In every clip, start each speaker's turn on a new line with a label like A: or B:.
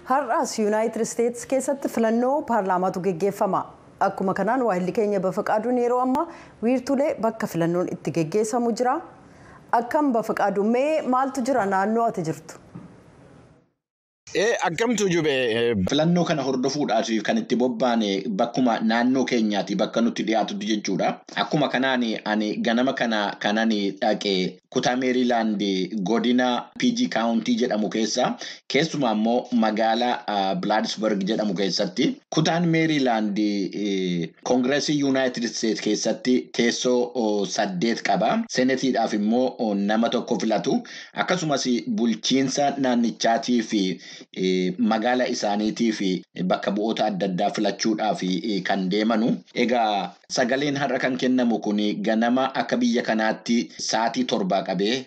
A: Har'as Yuunaayitid Isteetsi keessatti filannoo paarlaamaatu geggeeffama. Akkuma kanaan waahilli keenya Bafaqaaduun yeroo ammaa wiirtulee bakka filannoon itti geggeessamu jira. Akkam Bafaqaaduu, mee maaltu jira naannoo ati jirtu?
B: Akkamtu jube, filannoo kana hordofuudhaaf kan itti bobbaane bakkuma naannoo keenyaati, bakka nutti dhiyaatutti jechuudha. Akkuma kanaan ani ganama kana kanan dhaqe kutaa Meeriilaand godina PG County jedhamu keessa, keessumaa immoo magaalaa Bilaadisberg jedhamu keessatti. Kutaan Meeriilaand Koongireesii Yuunaayitid Isteetsi keessatti teessoo 8 qaba. Seenetiidhaaf immoo nama tokko filatu. Akkasumas bulchiinsa naannichaatii fi magaala isaaniitii fi bakka bu'oota adda addaa filachuudhaaf kan deemanu. Egaa sagaleen har'a kan kennamu kun ganama akka biyya kanaatti sa'aatii 7 qabee,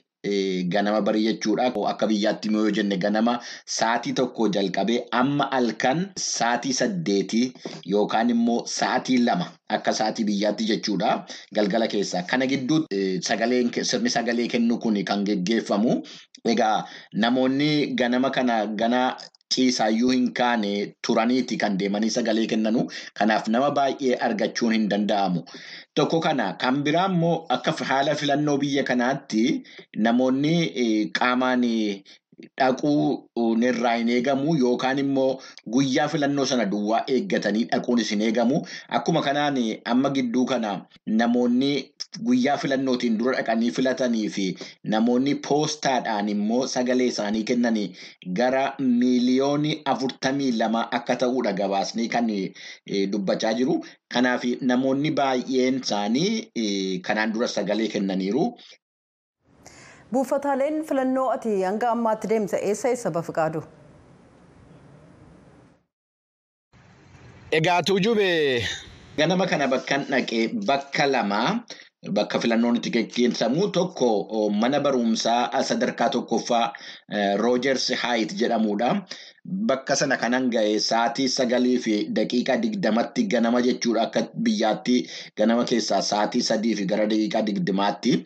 B: ganama barii jechuudha. Akka biyyaatti immoo yoo jenne ganama sa'aatii 1 jalqabee amma halkan sa'aatii 8 yookaan immoo sa'aatii 2 akka sa'aatii biyyaatti jechuudha. Galgala keessa. Kana gidduutti sagaleen, sirni sagalee kennu kun kan geggeeffamu. Egaa namoonni ganama kana gana ciisaayyuu hin kaane turaniiti kan deemanii sagalee kennanu. Kanaaf nama baay'ee argachuun hin danda'amu. Tokko kana. Kan biraa immoo akka haala filannoo biyya kanaatti namoonni qaamaan dhaquu irraa hin eegamu yookaan immoo guyyaa filannoo sana duwwaa eeggatanii dhaquunis hin eegamu. Akkuma kanaan amma gidduu kana namoonni guyyaa filannootiin dura dhaqanii filatanii fi namoonni poostaadhaan immoo sagalee isaanii kennanii gara miiliyoonii 42 akka ta'udha gabaasni kan dubbachaa jiru. Kanaaf namoonni baay'een isaanii kanaan dura sagalee kennaniiru.
A: Buufataaleen filannoo ati hanga ammaatti deemte eessa eessa, Bafiqaadu?
B: Egaa tuujube, ganama kana bakkan dhaqee bakka lama, bakka filannoon itti geggeessamu. Tokko mana barumsaa sadarkaa tokkoffaa Roojers Haayit jedhamudha. Bakka sana kanan ga'e sa'aatii 9:20tti ganama jechuudha, akka biyyaatti ganama keessaa sa'aatii 3 fi gara daqiiqaa 20tti.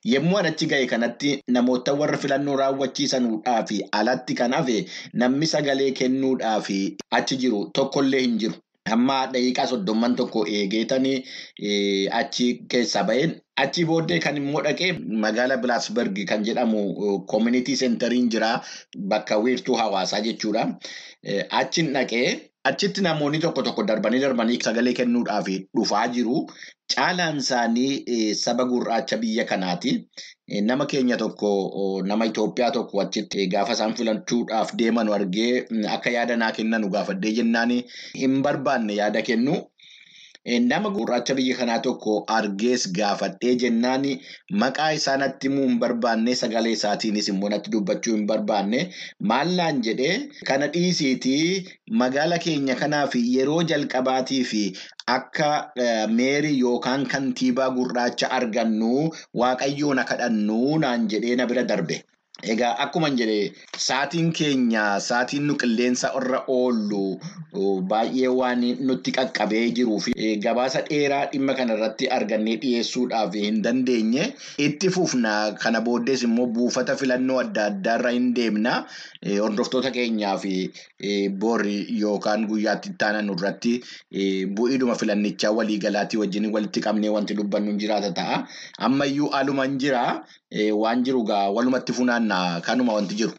B: Yommuu ani achi ga'e kanatti namoota warra filannoo raawwachiisanuudhaa fi alatti kan hafe namni sagalee kennuudhaaf achi jiru tokkollee hin jiru. Hamma daqiiqaa 30 tokko eegeetanii achi keessaa baheen. Achi booddee kan immoo dhaqee magaalaa Bilaasberg kan jedhamu community centeriin jira, bakka wiirtuu hawaasaa jechuudha. Achiin dhaqee achitti namoonni tokko tokko darbanii darbanii sagalee kennuudhaaf dhufaa jiru. Caalaan isaanii saba gurraacha biyya kanaati. Nama keenya tokko, nama Itoophiyaa tokko achitti gaafa isaan filachuudhaaf deeman argee akka yaada naa kennanu gaafadhee jennaan hin barbaanne yaada kennu. Nama gurraacha biyya kanaa tokko argees gaafadhee jennaan maqaa isaa natti himuu hin barbaanne, sagalee isaatiinis immoo natti dubbachuu hin barbaanne. Maallaan jedhee, kana dhiisiitii magaala keenya kanaaf yeroo jalqabaatii fi akka mayor yookaan kantiibaa gurraacha argannu Waaqayyoon kadhannu naan jedhee na bira darbe. Egaa akkuma jedhe, sa'aatiin keenya, sa'aatiin nu qilleensa irra oollu baay'ee waan nutti qaqqabee jiruu fi gabaasa dheeraa dhimma kana irratti argannee dhiyeessuudhaaf hin dandeenye. Itti fufna. Kana booddees immoo buufata filannoo adda addaarra hin deemna. Hordoftoota keenyaa fi boori yookaan guyyaatti itti aanan irratti bu'iidhuma filannichaa waliigalaatii wajjin walitti qabnee wanti dubbannu hin jiraata ta'a. Ammayyuu aluman jira, waan jiru gaa walumatti funaanna, kanuma wanti jiru.